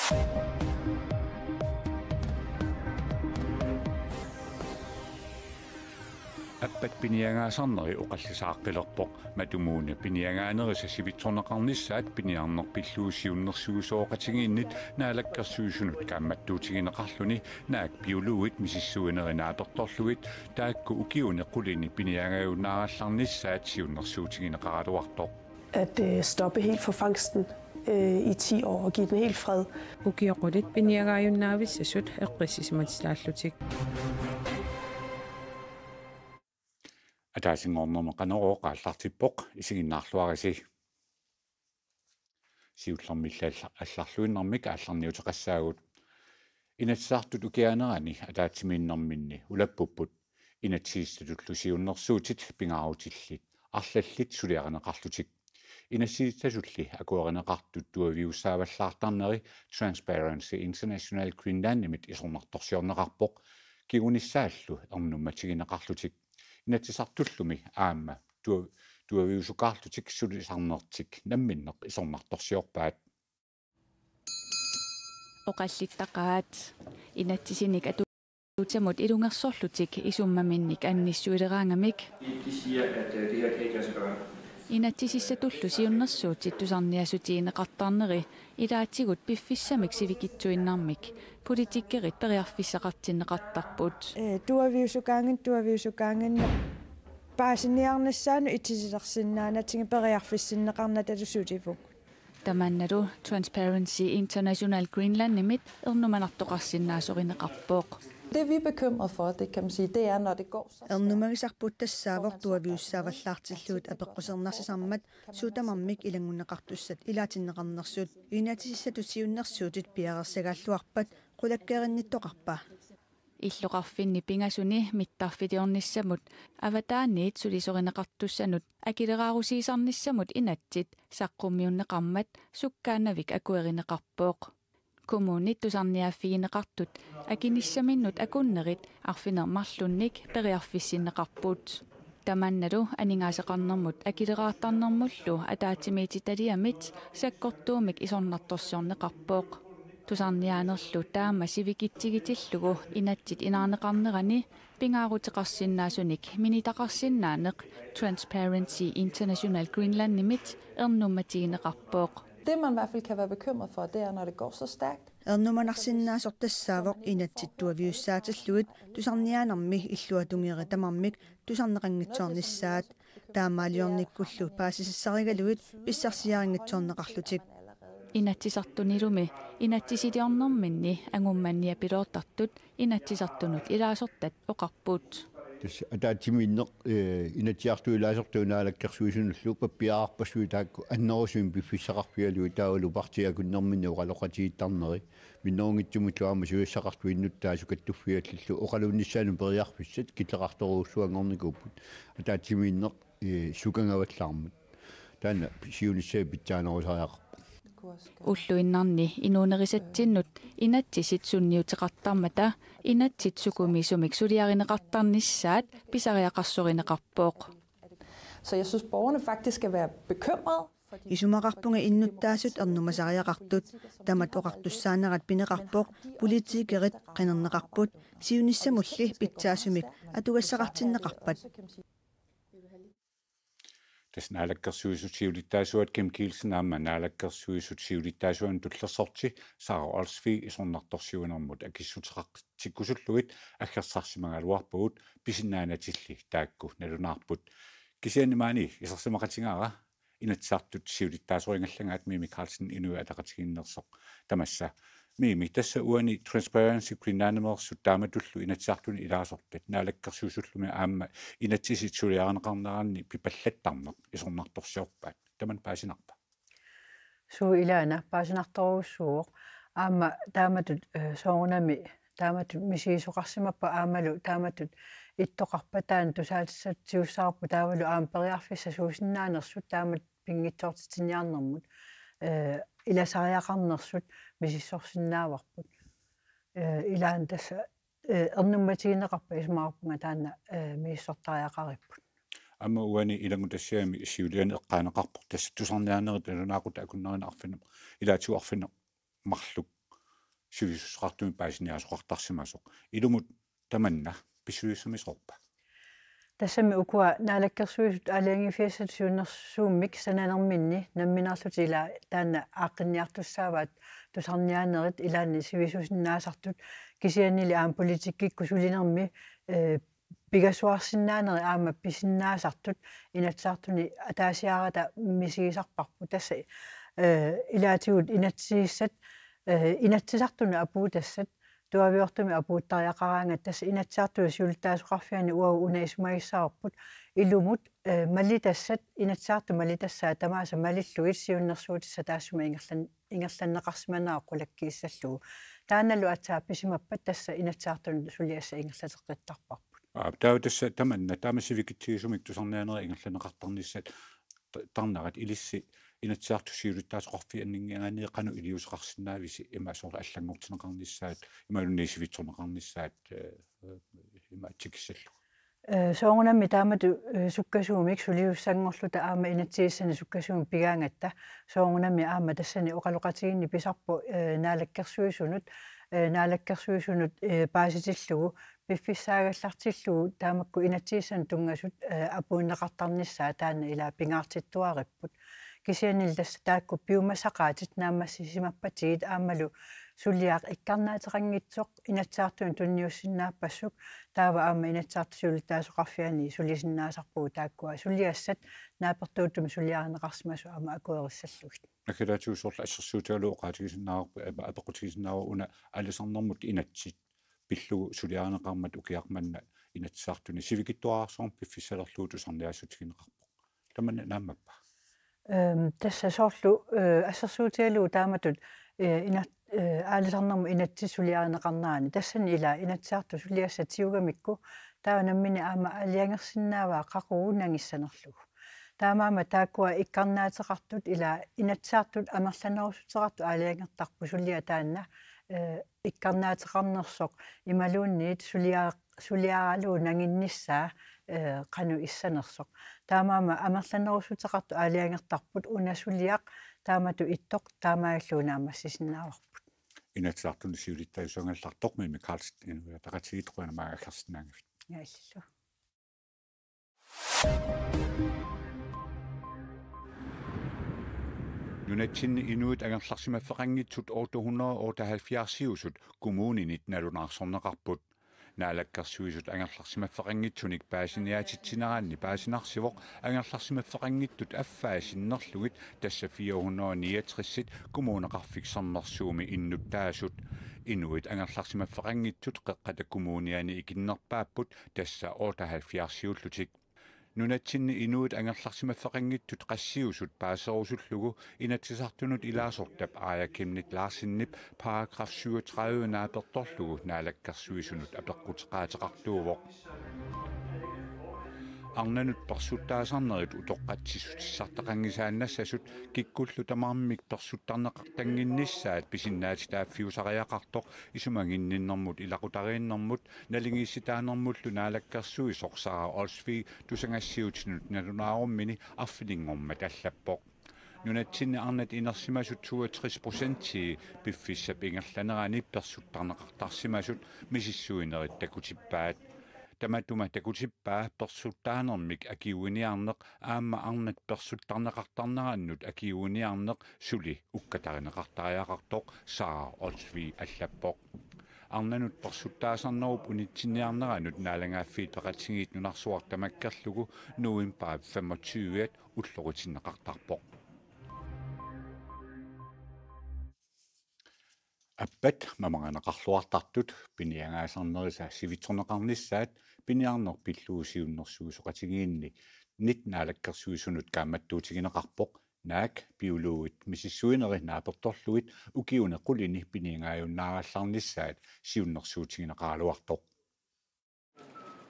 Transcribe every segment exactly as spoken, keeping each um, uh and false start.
Appat piniagaasarneri oqallisaaqqilerpoq. Matumuuna piniagaanerisa sivitsorneqarnissaat piniarneq pillugu siunnersuisoqatigiinnit Naalakkersuisunut kaammattuutigineqarluni naak biologit misissuinerit naapertorlugit taakku ukiuni qulini piniagajunnaarallarnissaat siunnersuutigineqaraluartoq. At øh, stoppe helt for fangsten øh, i ti år og give den helt fred. Ukioq qulit piniagaajunnaavissasut eqqissisimatitaallutik. Ataasinngornermi Qanorooq aallartippoq, isiginnaarluarisi. Siullermilli alla-, allarluinnarmik aallarniuteqassaagut. Inatsisartut ukiaanerani ataatsimiinnerminni ulappupput. Inatsisissatullu siunnersuutit pingaarutillit arlallit suliarineqarlutik. Inatsisissatulli akuerineqartut tuaviussaavallaartarneri Transparency International Greenlandimit isornartorsiorneqarpoq, kingunissaallu ernummatigineqarlutik. Inatsisartullumi aamma tua-, tuaviusukaarlutik sulisarnertik namminneq isornartorsiorpaat. Oqallittaqaat. Inatsisinik atuuttamut ilungersorlutik isummaminnik annissuileraangamik. De siger, at øh, det her kan ikke lade sig gøre. Inatsisissatullu siunnersuutit tusarniaassutigineqartarneri ilaatigut piffissamik sivikitsuinnarmik politikerit periarfissaqartinneqartarput. Øh, tuaviusukaanngin-, tuaviusukaanngin-, paasiniarnissaanut itisilersinnaanatik periarfissinneqarnatalu sulivugut. Tamannalu Transparency International Greenlandimit ernumanartoqarsinnaasorineqarpoq. Det vi er bekymret for, det kan man sige, det er, når det går så stærkt. Ernumagisarput tassaavoq tuaviussaavallaartillugit apeqqusernarsisammat suut tamarmik ilanngunneqartussat ilaatinneqarnersut. Inatsisissatut siunnersuutit piareersagaalluarpat qulakkeerinnittoqarpa? Illoqarfinni pingasuni mittarfiliornissamut avataaniit sulisorineqartussanut akileraarusiisarnissamut inatsit saqqummiunneqarmat sukkaannavik akuerineqarpoq. Kommunit tusarniaaffigineqartut akinissaminnut akunnerit arfineq-marlunnik periarfissinneqarput. Tamannalu aningaasaqarnermut akileraartarnermullu ataatsimiititaliamit sakkortuumik isornartorsiorneqarpoq. Tusarniaanerlu taama sivikitsigitillugu inatsit inaarneqarnerani pingaaruteqarsinnaasunik minitaqarsinnaaneq Transparency International Greenlandimit ernummatigineqarpoq. Det man i hvert fald kan være bekymret for, det er, når det går så stærkt. Ernumanarsinnaasoq tassaavoq inatsit tuaviussaatillugit tusarniaanermi illuatungeerit tamarmik tusarneqanngitsoornissaat. Taamaaliornikkullu paasisassarigalugit pissarsiarinngitsoorneqarlutik. Inatsisartunilumi inatsisiliornerminni angummanniapiloortartut Inatsisartunut ilaasortat oqarput. Tassa ataatsimiinneq, eh, Inatsisartut ilaasortat Naalakkersuisunullu pappiararpassuit taakku annerusumik piffissaqarfigalugit taavalu partiit akunnerminni oqaloqatigiittarneri. Minnerunngitsumillu aamma suliassaqartut innuttaasut kattuffiallillu oqaluunnissaannut periarfissat killeqartorujussuanngornikuupput. Ataatsimiinneq, eh, sukangavallaarmat. Taanna siunissami pitsaanerusariaqarpoq. Ulluinnarni inuunerisatsinnut inatsisit sunniuteqartarmata inatsit sukumiisumik suliarineqartarnissaat pisariaqarsorineqarpoq. Så jeg synes, borgerne faktisk skal være bekymrede. Isumaqarpunga innuttaasut ernumasariaqartut, tamat oqartussaanerat pineqarpoq, politikerit qinerneqarput, siunissamulli pitsaasumik atugassaqartinneqarpat. Tassa Naalakkersuisut siulittaasuat Kim Kielsen aamma Naalakkersuisut siulittaasuanut tullersorti Sara Olsvig isornartorsiuinermut akissuteqartikkusullugit aggersarsimagaluarpagut, pisinnaanatilli taakku nalunaarput. Kisianni maani isersimaqatigaara Inatsisartut siulittaasorinngallangaat Mimi Karlsen Inuit Ataqatigiinneersoq tamassa. Mimi, tassa uani Transparency Greenlandimeersut taamatullu Inatsisartuni ilaasortat Naalakkersuisullumi aamma inatsisit suliarineqarneranni pipallattarneq isornartorsiorpaat. Tamanna paasinarpa? Suu, ilaana paasinartorujussuuvoq. Aamma taamatut, eh, soorunami taamatut misigisoqarsimappat aammalu taamatut ittoqarpat taanna tusaatissatut tigussavarput taavalu aamma periarfissasuusinnaanersut taamatut pinngitsoortitsiniarnermut, eh, ilasariaqarnersut misissorsinnaavarput. Eh, ilaanni tassa, eh, ernummatigineqarpat isumaqarpunga taanna, eh, misissortariaqaripput. Aamma uani ilanngutassiami siuliani eqqaaneqarpoq tassa tusarniaanerit nalunaaqutaq akunnerini arfineq-, ilaatigut arfineq-, marluk sivisussuseqartumik paasiniaasoqartarsimasoq. Ilumut tamanna pissusissamisoorpa? Tassami ukua Naalakkersuisut aalajangiiffigassat siunnersuummik sananerminni nammineerlutik ila taanna aaqqinniartussaavaat tusarniaanerit ilaanni sivisusinnaasartut kisiannili aamma politikkikkut sulinermi, eh, pigasuarsinnaanerit aamma pisinnaasartut Inatsisartuni ataasiarata misigisarparput tassa, eh, ilaatigut inatsisissat, eh, Inatsisartunut apuutassat tuaviortumik apuuttariaqaraangat tassa Inatsisartuni siulittaasoqarfiani uagut una isumagissavarput ilumut, eh, malitassat, Inatsisartut malitassaat tamaasa malillugit siunnersuutissat taassuma ingerlan-, ingerlanneqarsimanerat qulakkiissallugu. Taannalu aatsaat pisimappat tassa Inatsisartuni suliassat ingerlateqqittarparput. Aa, taava tassa tamanna, taama sivikitsigisumik tusarniaanerit ingerlanneqartarnissat ta-, tarnerat ilissi Inatsisartut siulittaasoqarfianninngaanniit qanoq iliuuseqarsinnaavisi ima soorlu allanngortinneqarnissaat, imaluunniit sivitsorneqarnissaat, eh, eh, ima tikissallugu. Eh, soorunami taamatut, eh, sukkasuumik sulisussanngorluta aamma inatsisissani sukkasuumik pigaangatta. Soorunami aamma tassani oqaloqatigiinneq pisarpoq, eh, Naalakkersuisunut, eh, Naalakkersuisunut, eh, paasitillugu piffissaagallartillugu taamakku inatsisissanut tunngasut, eh, apuunneqartarnissaat taanna ila pingaartittuaripput. Kisiannili tassa taakku piumasaqaatit naammassisimappatigut aammalu suliaq ikkarnaateqanngitsoq Inatsisartuni tunniussinnaappassuk taava aamma Inatsisartut siulittaasoqarfiani sulisinnaasarpugut taakkua suliassat naapertuuttumik suliarineqarsimasut aamma akuerissallugit. Naggataatigut soorlu assersuutigalugu oqaatigisinnaavarput, ape-, apeqqutigisinnaavara una aalisarnermut inatsit pillugu suliarineqarmat ukiaq manna Inatsisartuni sivikitsuararsuarmik piffissalerlugu tusarniaassutigineqarpoq. Tamanna naammappa? Ehm, tassa soorlu, eh, assersuutigalugu taamatut, eh, ina-, eh, aalisarnermut inatsit suliarineqarnerani. Tassani ila Inatsisartut suliassat tiugamikku taava nammineq aamma aalajangersinnaavaa qaqugu nangissanerlugu. Taamaammat taakkua ikkarnaateqartut ila Inatsisartut amerlanerussuteqartut aalajangertarput suliaq taanna, eh, ikkarnaateqarnersoq imaluunniit sulia-, suliaralugu nanginnissaa, eh, qanoq issanersoq. Taamaammat amerlanerussuteqartut aalajangertarput una suliaq taamatut ittoq taamaallugu naammassisinnaavarput. Inatsisartuni siulittaasugallartoq Mimi Karlsen, Inuit Ataqatigiit, qujanaq maanga aggersinnaagavit. Jaa, illillu. Nunatsinni inuit angerlarsimaffeqanngitsut otte hundrede otteoghalvfjerds-iusut kommuninit nalunaarsorneqarput. Naalakkersuisut angerlarsimaffeqanngitsunik paasiniaatitsineranni paasinarsivoq angerlarsimaffeqanngitsut affaat sinnerlugit, tassa fire hundrede niogtres-it Kommuneqarfik Sermersuumi innuttaasut. Inuit angerlarsimaffeqanngitsut Qeqqata Kommuniani ikinnerpaapput, tassa otteoghalvfjerds-iullutik. Nunatsinni inuit angerlarsimaffeqanngitsut qassiusut paaserusullugu Inatsisartunut ilaasortap Aaja Chemnitz Larsenip paragraf syvogtredive naapertorlugu Naalakkersuisunut apeqquteqaateqartuuvoq. Arnanut persuttaasarnerit utoqqatsissutissartaqanngisaannassasut kikkullu tamarmik persuttarneqartannginnissaat pisinnaatitaaffiusariaqartoq isumaginninnermut ilaqutariinnermut naligiissitaanermullu naalakkersuisoq Sara Olsvig tusagassiuutinut nalunaarummini arfininngormat allappoq. Nunatsinni arnat inersimasut toogtres procentii piffissap ingerlanerani persuttarneqartarsimasut misissuinerit takutippaat. Tamatuma takutippaa persuttaanermik akiuiniarneq aamma arnat persuttarneqartarnerannut akiuiniarneq suli ukkatarineqartariaqartoq, Sara Olsvig allappoq. Arnanut persuttaasarnerup unitsinniarneranut Naalagaaffiit Peqatigiit nunarsuaq tamakkerlugu novembarip femogtyve-at ulloritinneqartarpoq. Appat mamarineqarluartartut piniagaasarnerisa sivitsorneqarnissaat piniarneq pillugu siunnersuisoqatigiinni nit naalakkersuisunut kaammattuutigineqarpoq, naak piulugit misissuinerit naapertorlugit ukiuni qulini piniagaajunnaarallarnissaat siunnersuutigineqaraluartoq.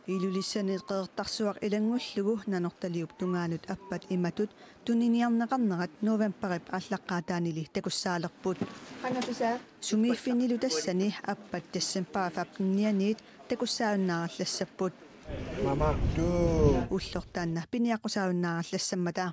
Ilulissani Qeqertarsuaq ilanngullugu Nanortaliup tungaanut appat imatut tuniniarneqarnerat novembarip aallaqqaataanili takussaalerput. Sumiiffinnilu tassani appat decembarip femten-ianiit takussaajunnaarallassapput. Mamartu. Ullortaanna piniaqqusaajunnaarallassammata.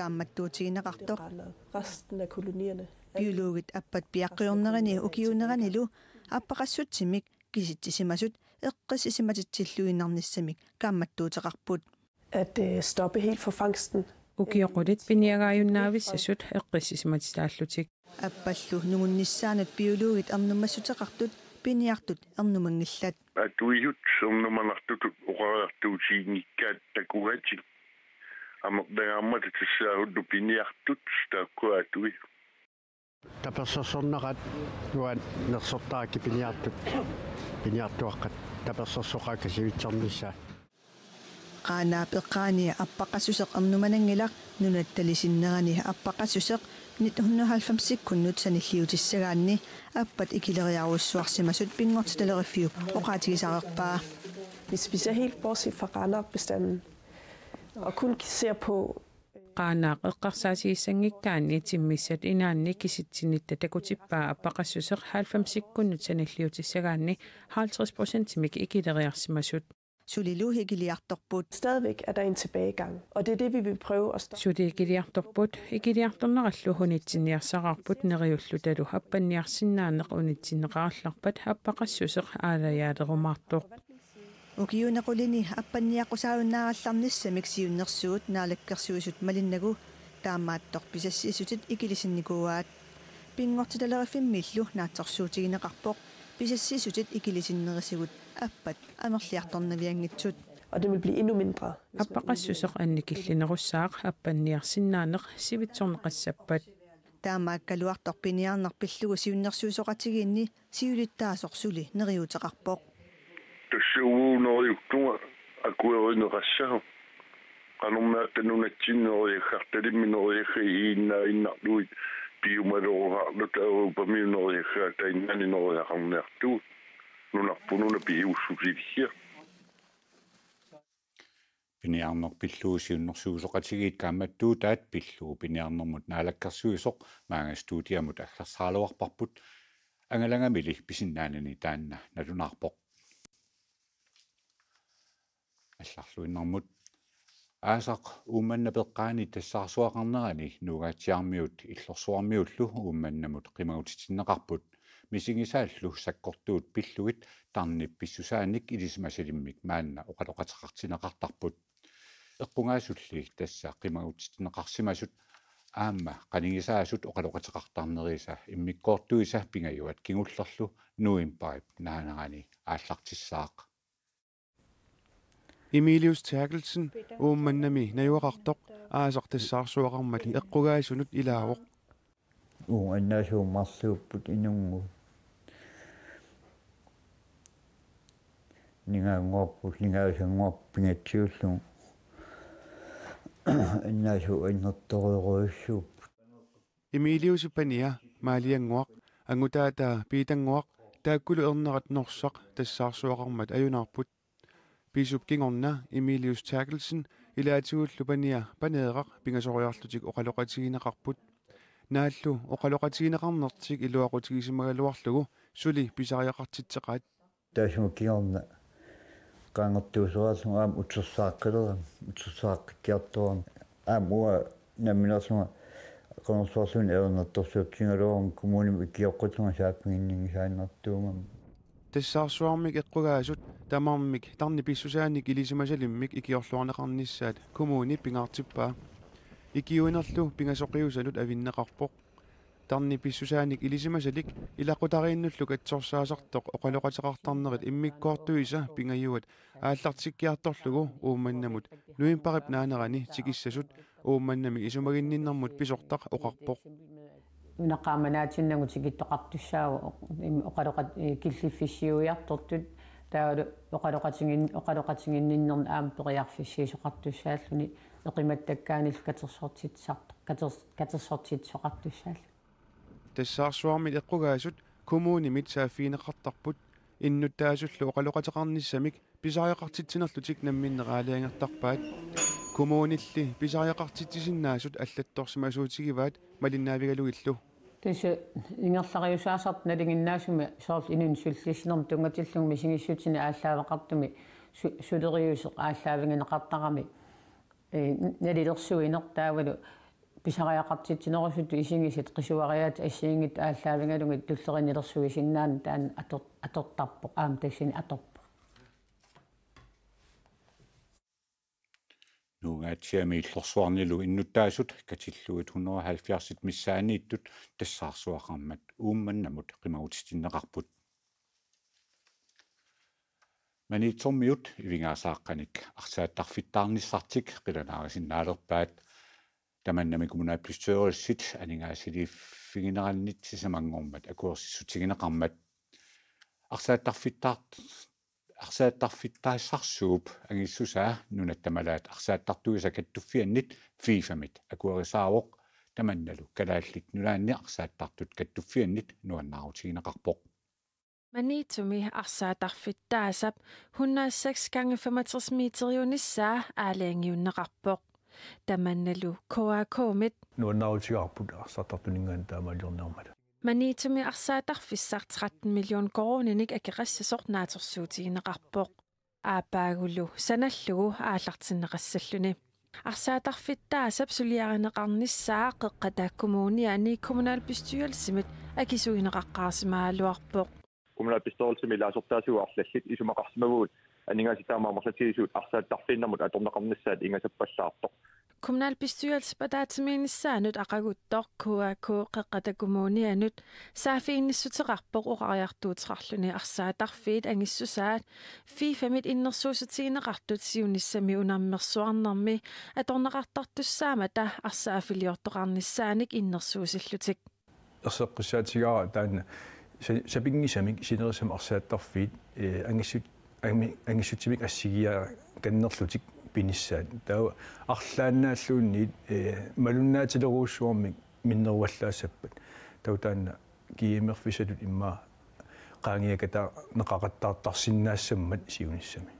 kaammattuutigineqartoq. Resten af kolonierne. Biologit appat piaqqiornerini ukiuuneranilu appaqassutsimik kisitsisimasut eqqissisimatitsilluinnarnissamik kaammattuuteqarput. At øh, stoppe helt for fangsten. Ukioqulit piniagaajunnaavissasut eqqissisimatitaallutik. Appallu nungunnissaanut biologit ernummassuteqartut piniartut ernumanngillat. Atuisut ernumanartutut oqariartuutiginngikkaat takugatik. Amerlagaarmata tassaahullu piniartut taakkua atuisut. Tapersersornerat uanga nersortarakkit piniartut, piniartuaqqat tapersersoqaakkat sivitsornissaat. Qaanaap eqqaani appaqassuseq ernumananngilaq. Nunatta tali sinnerani appaqassuseq nitten hundrede og halvfemsikkunnut sanilliutissagaanni appat ikileriarujussuarsimasut Pinngortitaleriviup oqaatigisareerpaa. Hvis vi ser helt bortset fra Qaanaaq-bestanden, og kun ser på Qaanaaq eqqarsaatigissanngikkaanni timmissat inaanni kisitsinitta takutippaa appaqassuseq halvfemsikkunnut sanilliutissagaanni halvtreds procentimik ikileriarsimasut. Sulilu ikiliartorput. Stadigvæk er der en tilbagegang, og det er det, vi vil prøve at stoppe. Suli ikiliartorput, ikiliartornerallu unitsinniarsaraarput neriullutalu appanniarsinnaaneq unitsinneqarallarpat appaqassuseq aalajaaterumaartoq. Ukiuni qulini appanniaqqusaajunnaarallarnissamik siunnersuut naalakkersuisut malinnagu taamaattoq pisassiissutit ikilisinnikuuaat. Pinngortitalerivimmillu naatsorsuutigineqarpoq pisassiissutit ikilisinnerisigut appat amerliartornavianngitsut. Og den vil blive endnu mindre. Appaqassuseq annikillinerussaaq appanniarsinnaaneq sivitsorneqassappat. Taamaakkaluartoq piniarneq pillugu siunnersuisoqatigiinni siulittaasoq suli neriuuteqarpoq. Tassa uagut neriuttunga akuerineqassaaq. Qanormitaava nunatsinni neriaggartalimmik neriaggaat iginnaaginnarlugit piumalerusaarluta Europamiut neriaggaat tainnaani neriaqarniartugut. Nunarput nuna pihuussutilikkiaq. Piniarneq pillugu siunnersuisoqatigiit kaammattuutaat pillugu piniarnermut naalakkersuisoq maanga studiamut aggersaraluarparput. Angalagamili pisinnaanani taanna nalunaarpoq. Allarluinnarmut. Aasaq Uummannap eqqaani tassaarsuaqarnerani Nuugaatsiarmiut Illorsuarmiullu Uummannamut qimagutitinneqarput. Misigisaallu sakkortuut pillugit tarnip pissusaanik ilisimalisalimmik maanna oqaloqateqartinneqartarput. Eqqugaasulli tassa qimagutitinneqarsimasut aamma qanigisaasut oqaloqateqartarneriisa immikkoortuisa pingajuat kingullerlu novembarip naanerani aallartissaaq. Emilius Terkelsen Uummannami najugaqartoq aasaq tassaarsuaqarmat eqqugaasunut ilaavoq. Uu, annaasuut marluupput inunnguit. Ningaannguarput, ningaasannguarput pingatsiullugu. Annaasuut annertoorujussuupput. Emiliusip pania Maaliannguaq, angutaataa Piitannguaq, taakkulu ernerat Norsaq tassaarsuaqarmat ajunaarput. Piisup kingorna Emilius Terkelsen ilaatigullu pania Paneeraq pingasoriarlutik oqaloqatigineqarput. Naallu oqaloqatigineqarnertik iluaqutigisimagaluarlugu suli pisariaqartitseqaat. Taassuma kingorna qaangertuuseraallunga aamma utersaaqqilerama, utersaaqqikkiartorama. Aamma uanga nammineerlunga qanorsuarluunniit ajornartorsiortigigaluaruma kommunimi ikioqqillunga saaffiginninngisaannartuugama. Tassaarsuarmik eqqugaasut tamarmik tarnip pissusaanik ilisimasalimmik ikiorluarneqarnissaat kommuni pingaartippaa. Ikiuinerlu pingasoqiusanut avinneqarpoq. Tarnip pissusaanik ilisimasalik ilaqutariinnullu katsorsaasartoq oqaloqateqartarnerit immikkoortuisa pingajuat aallartikkiartorlugu Uummannamut novembarip naanerani tikissasut Uummannami isumaginninnermut pisortaq oqarpoq. Una qaamanaatinnagu tikittoqartussaavoq, im-, oqaloqat-, eh, killiffissiuiartortut, taavalu oqaloqatigin-, oqaloqatiginninnerni aamma periarfissiisoqartussaalluni Eqimattakkaanillu katersortitsisartoq, katers-, katersortitsisoqartussaallu. Tassaarsuarmit eqqugaasut kommunimit saaffigineqartarput innuttaasullu oqaloqateqarnissamik pisariaqartitsinerlutik namminneq aalajangertarpaat. Kommunilli pisariaqartitsisinnaasut allattorsimasuutigivaat malinnaavigalugillu. Tassa ingerlariusaasartut nalinginnaasumik soorlu inunnut sullissinermut tunngatillugu misigissutinik aallaaveqartumik su-, suleriuseq aallaavigineqartarami, ee, nalilersuineq taavalu pisariaqartitsinerusutut isigisat qisuariaatit assigiinngitsut aallaavigalugit tulleriiaat nilersuisinnaaneq taanna ator-, atortarpoq, aamma tassani atorpoq. Nuugaatsiami illorsuarnilu innuttaasut katillugit hundrede og halvfjerds missaanniittut tassaarsuaqarmat Uummannamut qimagutitinneqarput. Maniitsormiut ivigaasaaqanik arsaattarfittaarnissartik qilanaarisinnaalerpaat. Tamannami kommunalbestyrelsit aningaasaliiffiginerannit sisamanngormat akuersissutigineqarmat. Arsaattarfittaart-, arsaattarfittaassarsuup angissusaa Nunatta Malaat Arsaattartuisa Kattuffiannit FIFA-mit akuerisaavoq, tamannalu Kalaallit Nunaanni Arsaattartut Kattuffiannit nuannaarutigineqarpoq. Maniitsumi arsaattarfittaasap hundrede og seks gange femogtres meteriunissaa aalajangiunneqarpoq. Tamannalu K A K-mit nuannaarutigaarput arsaattartuninngaanniit taamaaliorniarmata. Maniitsumi arsaattarfissaq tretten million koruuninik akeqassasoq naatsorsuutigineqarpoq. Aappaagulu sanallugu aallartinneqassalluni. Arsaattarfittaasap suliarineqarnissaa Qeqqata Kommuniani kommunalbestyrelsimit akisuineqaqqaarsimagaluarpoq. Kommunalbestyrelsimi ilaasortaasugut arlallit isumaqarsimavugut aningaasat taama amerlatigisut arsaattarfiinnarmut atorneqarnissaat ingasappallaartoq. Kommunalbestyrelsip ataatsimiinnissaanut aqaguttoq K A K Qeqqata Kommunianut saaffiginnissuteqarpoq oqariartuuteqarluni arsaattarfiit angissusaat FIFA-mit innersuussutigineqartut siunissami unammersuarnermi atorneqartartussaammata arsaaffiliortoqarnissaanik innersuussillutik. Erseqqissaatigaara taanna sa-, sapinngisamik sinerissami arsaattarfiit, ee, angissut-, angi-, angissutsimik assigiiaakannerlutik pinissaat. Taava arlaannaalluunniit, ee, malunnaatilerujussuarmik minneruvallaassappat. Taava taanna G M F-isatut immaqa qaangiakataaneqartarsinnaassammat siunissami.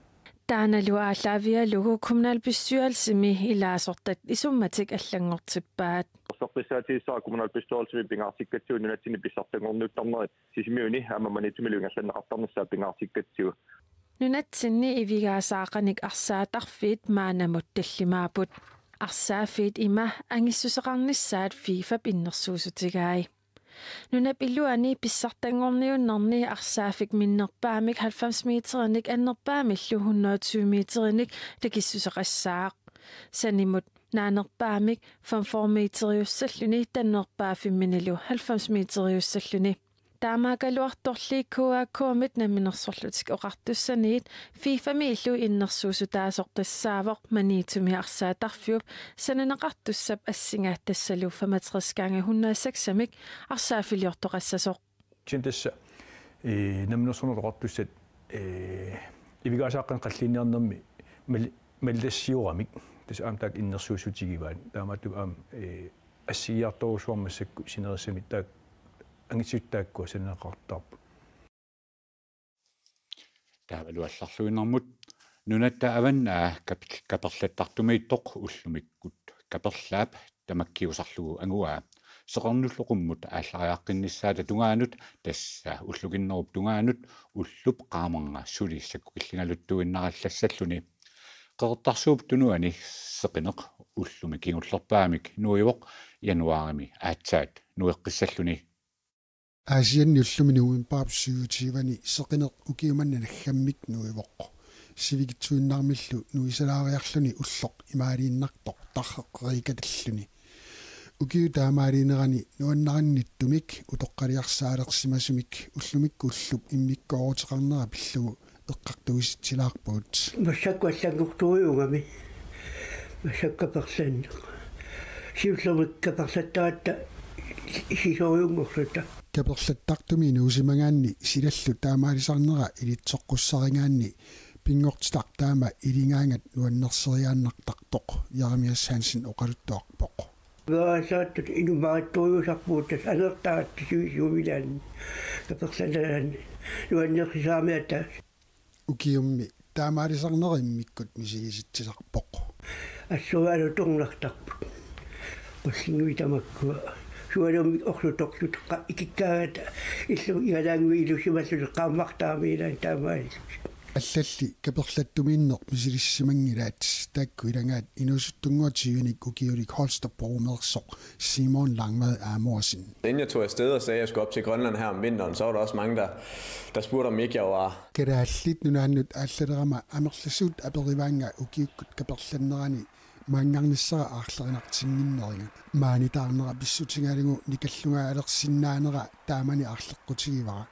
Taannalu aallaavigalugu kommunalbestyrelsimi ilaasortat isummatik allanngortippaat. Erseqqissaatigissavara kommunalbestyrelsimi pingaartikkatsigu nunatsinni pissartanngorniuttarnerit Sisimiuni aamma Maniitsumilu ingerlanneqartarnissaa pingaartikkatsigu. Nunatsinni ivigaasaaqanik arsaattarfiit maannamut tallimaapput. Arsaaffiit ima angissuseqarnissaat FIFA-p innersuussutigai. Nunap iluani pissartanngorniunnerni arsaaffik minnerpaamik halvfems meterinik annerpaamillu hundrede og tyve meterinik takissuseqassaaq. Sanimut naanerpaamik femogfyrre meteriussalluni tannerpaaffimminilu halvfems meteriussalluni. Taamaakkaluartorli K A K-mit Namminersorlutik Oqartussaniit FIFA-miillu innersuussutaasoq tassaavoq Maniitsumi arsaattarfiup sananeqartussap assinga tassalu femogtres gange hundrede og seks-imik arsaaffiliortoqassasoq. Kisianni tassa, ee, Namminersornermut Oqartussat, ee, ivigaasaaqanik qalliinniarnermi mal-, mallassioramik tassa aamma taakku innersuussutigivaat. Taamaattumik aamma, ee, assigiiartorujussuarmik massakkut sinerissami taakku angisuttaakkua sananeqartarput. Taavalu allarluinnarmut. Nunatta Avannaa kap-, kaperlattartumiittoq ullumikkut kaperlaap tamakkiusarlugu anguaa. Seqernup qummut aallariaqqinnissaata tungaanut, tassa ullukinnerup tungaanut, ullup qaamarnga suli sakkukillingaluttuinnarallassalluni. Qeqertarsuup Tunuani seqineq ullumi kingullerpaamik nuivoq januaarimi aatsaat nueqqissalluni. Aasianni ullumi novembarip syvogtyve-ani seqineq ukiumanna naggammik nuivoq. Sivikitsuinnarmillu nuisalaariarluni ulloq imaaliinnartoq tarreqqeriikatilluni. Ukiup taamaaliinerani nuannarinniittumik utoqqaliarsaalersimasumik ullumikkut ullup immikkooruteqarnera pillugu eqqartuisitsilaarpugut. Massakkut allanngortorujuugami. Massakkut kaperlanneq. Siullermik kaperlattaratta sisorujunngorluta. Kaperlattartumi nuusimagaanni silallu taamaalisarnera ilitsoqqussarigaanni Pinngortitaq taama iligaangat nuannerseriaannartartoq Jeremias Hansen oqaluttuarpoq. Verasaattut inumaattuujusarpugut tassa anertaat sivisuumilaanni kaperlannerani nuannersisaamiata. Ukiummi taamaalisarnera immikkut misigisitsisarpoq. Assualu tornartarput. Qullinngui tamakkua. Sualummik orlutorluteqqa ikikkaagata illu igalaannguit ilusimallutik qaammartaamiilaat taamaallutik. Allalli kaperlattumiinneq misilissimanngilaat, taakku ilagaat inuusuttunnguaq tyvenik ukiulik Holstebromeersoq Simon Langvad Amorsen. Inden jeg tog afsted og sagde, at jeg skulle op til Grønland her om vinteren, så var der også mange, der, der spurgte, om ikke jeg var Kalaallit Nunaannut aallalerama amerlasuut aperivaannga ukiukkut kaperlannerani maanngarnissara aarlerinartinnginneriga. Maani taarnera pissutigalugu nikallugaalersinnaanera taamani aarleqqutigivara.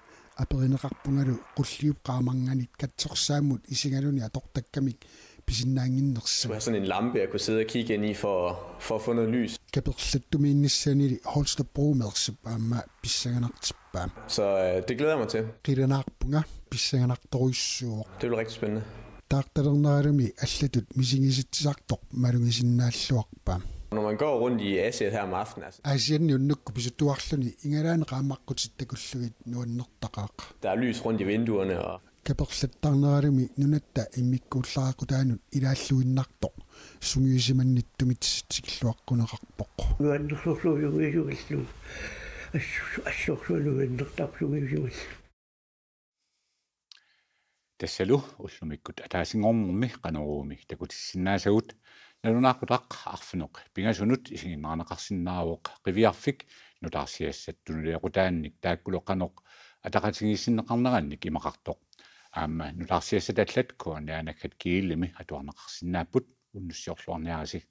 Aperineqarpungalu qulliup qaamarnganit katsorsaammut isigaluni atortakkamik pisinnaannginnersut. Skulle have sådan en lampe, jeg kunne sidde og kigge ind i for, for at få noget lys. Kaperlattumiinnissaanili Holstebromeersup aamma pissanganartippaa. Så øh, det glæder jeg mig til. Qilanaarpunga, pissanganartorujussuuvoq. Det bliver rigtig spændende. Taartalerneralumi allatut misigisitsisartoq malugisinnaalluarpaa. Når man går rundt i Aasiaat her om aftenen, altså, Aasianni unnukkut pisuttuarluni igalaanni qaammaqqutit takullugit nuannertaqaaq. Der er lys rundt i vinduerne, og Kaperlattarneralumi nunatta immikkuullareqqutaanut ilaalluinnartoq sungiusimannittumit tikilluaqquneqarpoq. Nuannersorsuujugiisugallu. Assu-, assorsuaq nuannertarpoq sungiusimallu. Tassalu ullumikkut ataasinngornermi Qanoruumi takutissinnaasagut. Nalunaaqutaq arfineq-pingasunut isiginnaarneqarsinnaavoq Qiviarfik nutaarsiassat tunuliaqutaannik taakkulu qanoq ataqatigiissinneqarnerannik imaqartoq. Aamma nutaarsiassat allat K N R naggat G L-imi atuarneqarsinnaapput. Unnussiorluarniarisi.